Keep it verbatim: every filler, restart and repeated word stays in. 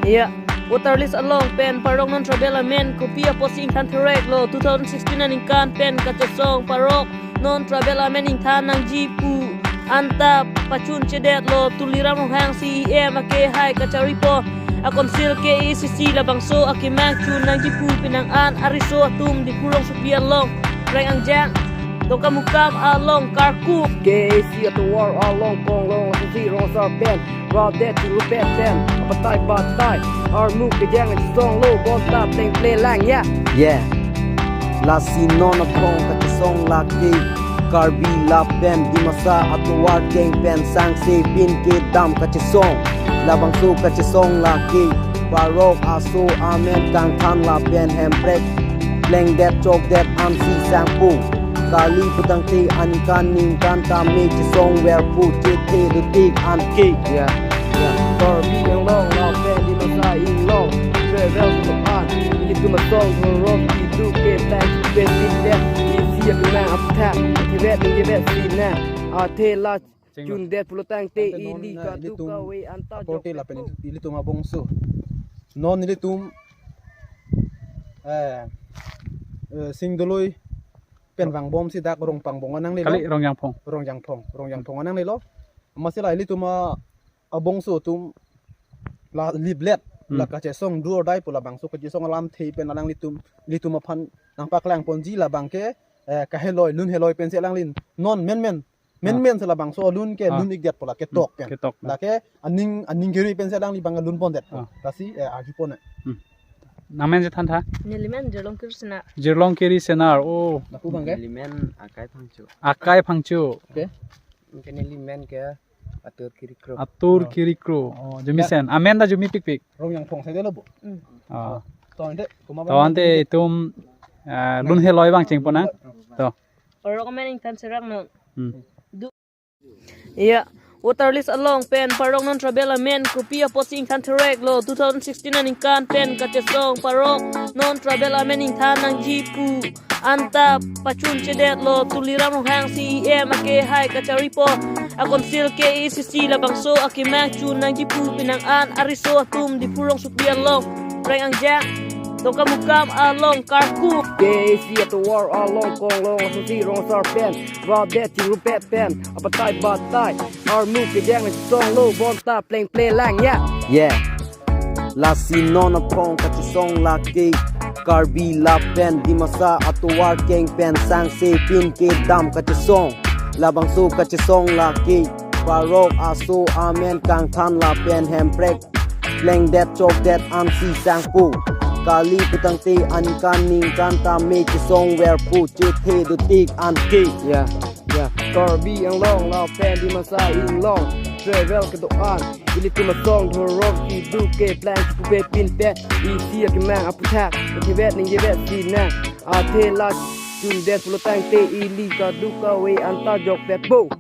Ya, voter list along pen parok non tribal amen kopi apotsi ingthan thereklo, two thousand sixteen aningkan pen kachesong parok non tribal amen ingthan nangji pu anta pachunchedetlo. Tuliram Ronghang C E M akehai kacharipo a-council K A A C C labangso akemang chun nangji pu penang an ariso atum Diphu rongsopi along Reng Angjang Dongkamukam along karku. K A A C atovar along konglong lasi rong asar pen radet chirupet pen abatai batai armu kejang songlo bonta pleng pleng lang ya. Yeah. Lasi non aphrang kachesong lake Karbi lapen Dimasa atovar keng pen sangse pin kedam kachesong. Labangso kachesong lake parok aso amen kangthan lapen hemprek plengdet chokdet ansi sangpo. Kali putangte aningkan ningkan tame chesong verpo chethe dotik anke. Ya, ya. Karbi Anglong lapen Dimasa Inglong travel to an. Ilitum asong thorok idu ke plan pen pin pen isi akemang aphuthak. Tibet tibet sina. Athe la chundet pulotangte ili kaduk kave anta aporte jok lapen ilitum abongso. Non ilitum eh, eh, Singdoloi pen vangbomsi dak Rongpangbong ananglelo. Kali Rongjangphong. Rongjangphong, Rongjangphong ananglelo. Amatsi la ilitum a-, abongso atum la liblet, hmm, la kachesong do or die pu labangso kachesong alamthe pen alanglitum, ilitum aphan nangpaklangponji labang ke, eh, kaheloi, lun heloi pensi alanglin non menmen, men, ah, menmen si labangso lun ke, ah, lun ikdet pu la ketok, hmm, pen. Ketok pen. Lake aning, aning kiri pensi alangli bang lunpondet pu. Ah. Lasi, eh, arjupon. Hmm. Nangmen je thantha? Nelimen Jirlong Kiri Senar. Jirlong Kiri Senar. Oh. Lapu bang ke? Nelimen Akai Phangcho. Akai Phangcho. Oke. Mungkin nelimen ke Atur Kiri Kro. Atur, oh, Kiri Kro. Oh, jumi, ya, sen. Amen ta jumi pikpik. Rongjangphong saidelo bo. Hmm. Oh. To ante, kuma to bang ante ilitum, eh, lun heloi bang chengpon nang. To. Parok amen ingthan serak non. Hmm. Ya, voter list along pen parok non tribal amen kopi apotsi ingthan thereklo, two thousand sixteen aningkan pen kachesong parok non tribal amen ingthan nangji pu anta pachunchedetlo. Tuliram Ronghang C E M akehai kacharipo a-council K A A C C labangso akemang chun nangji pu penang an ariso atum Diphu rongsopi along Reng Angjang Dongkamukam along karku. K A A C atovar along konglong lasi rong asar pen radet chirupet pen abatai batai armu kejang songlo bonta pleng pleng lang ya. Yeah. Lasi non aphrang kachesong lake Karbi lapen Dimasa atovar keng pen sangse pin kedam kachesong. Labangso kachesong lake parok aso amen kangthan lapen hemprek plengdet chokdet ansi sangpo. Kali putangte aningkan ningkan tame chesong verpo chethe dotik anke. Ya, ya. Karbi Anglong lapen Dimasa Inglong travel kedo an. Ilitum asong thorok idu ke plan pupe pin pen isi akemang aphuthak. Tibet ningje vet sina. Athe la chundet pulotangte ili kaduk kave anta jokpetpo.